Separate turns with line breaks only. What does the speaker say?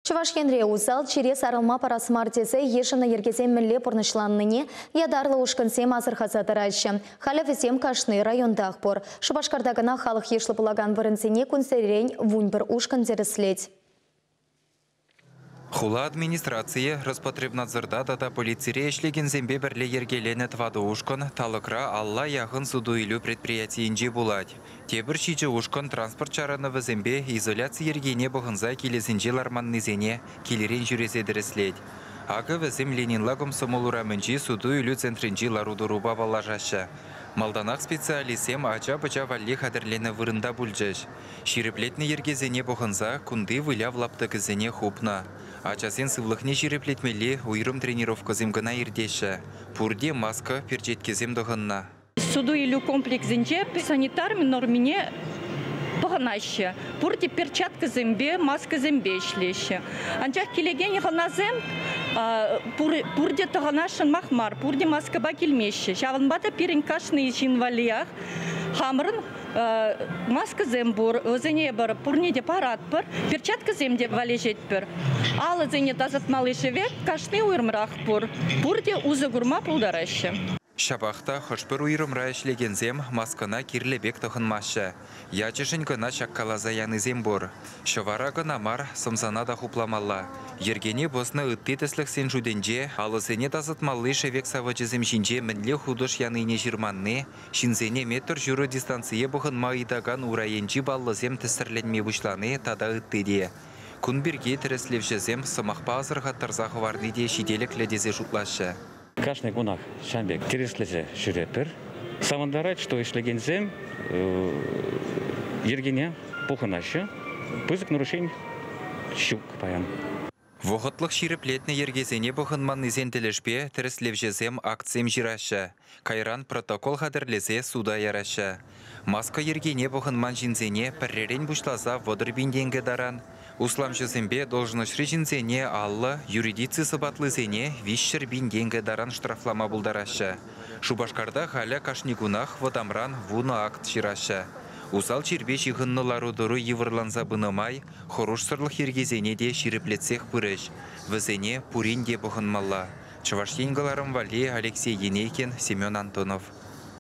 Чӑваш Енре усал чире сарӑлма парас мар тесе йышӑннӑ йӗркесем мӗнле пурнӑҫланнине ятарлӑ ушкӑнсем асӑрхаса тӑраҫҫӗ. Халӗ вӗсем кашни районтах пур. Шупашкарта кӑна халӑх йышлӑ пулакан вырӑнсене кунсерен 11 ушкӑн тӗрӗслет.
Хула администрацийӗ Роспотребнадзорта тата полицире ӗҫлекенсемпе пӗрле йӗркеленӗ тӑватӑ ушкӑн талӑкра 50 яхӑн суту-илӳ предприятийӗнче пулать. Тепӗр 7 ушкӑн транспорт чарӑнӑвӗсемпе изоляци йӗркине пӑхӑнса килӗсенче ларманнисене килӗрен ҫӳресе тӗрӗслет. Акӑ вӗсем Ленинла Комсомол урамӗнчи суту-илӳ центрӗнчи лару-тӑрупа паллашаҫҫӗ. Малтанах специалистсем ача-пӑча валли хатӗрленӗ вырӑнта пулчӗҫ. Ҫирӗплетнӗ йӗркесене пӑхӑнса кунти выляв лаптӑкӗсене хупнӑ. Ачасен сывлӑхне ҫирӗплетмелли уйрӑм тренировкӑсем кӑна иртеҫҫӗ. Пурте маска, перчеткесем тӑхӑннӑ.
Суту-илӳ комплексӗнче санитар нормине пӑхӑнаҫҫӗ. Пурте перчаткӑсемпе, маскӑсемпе ӗҫлеҫҫӗ. Анчах килекен хӑнасем пурте тӑхӑнасшӑнах мар, пурте маскӑпа килмеҫҫӗ. Ҫавӑнпа та пирӗн кашни ҫын валлиах хамӑрӑн маскӑсем пур, вӗсене эпир пурне те паратпӑр, перчаткӑсем те валеҫетпӗр. Алӑсене тасатмалли шӗвек кашни уйрӑмрах пур. Пурте усӑ курма пултараҫҫӗ.
Ҫапах та хӑш-пӗр уйрӑмра ӗҫлекенсем маскӑна кирлӗ пек тӑхӑнмаҫҫӗ. Ячӗшӗн кӑна ҫаккаласа янисем пур. Ҫӑвара кӑна мар, сӑмсана та хупламалла. Йӗркене пӑснӑ ытти тӗслӗхсен шутӗнче алӑсене тасатмалли шӗвек савӑчӗсем ҫинче мӗнле хутӑш янине ҫырманни, ҫынсене метр ҫурӑ дистанцие пӑхӑнма ыйтакан урайӗнчи паллӑсем тӗссӗрленме пуҫлани тата ытти те. Кун пирки тӗрӗслевҫӗсем сӑмахпа асӑрхаттарса хӑварни те ҫителӗклӗ тесе шутлаҫҫӗ.
Кашни кунах ҫавӑн пек тӗрӗслесе ҫӳретпӗр. Савӑнтарать, что ӗҫлекенсем йӗркене пухӑнаҫҫӗ. Пысӑк нарушени ҫук паян.
Вӑхӑтлӑх ҫирӗплетнӗ йӗркесене пӑхӑнманнисен тӗлӗшпе тӗрӗслевҫӗсем актсем ҫыраҫҫӗ. Кайран протокол хатӗрлесе суда яраҫҫӗ. Маска йӗркине пӑхӑнман ҫынсене пӗрререн пуҫласа 30 000 тенкӗ таран, усламҫӑсемпе должноҫри ҫынсене 50, юридици сӑпатлисене 300 000 тенкӗ таран штрафлама пултараҫҫӗ. Шупашкарта халӗ кашни кунах вӑтамран 10 акт ҫыраҫҫӗ. Усал чирпе ҫыхӑннӑ лару-тӑру йывӑрланса пынӑ май хӑрушсӑрлӑх йӗркисене те ҫирӗплетсех пырӗҫ. Вӗсене пурин те пӑхӑнмалла. Чӑваш Ен кӑларӑм валли Алексей Енейкин, Семен Антонов.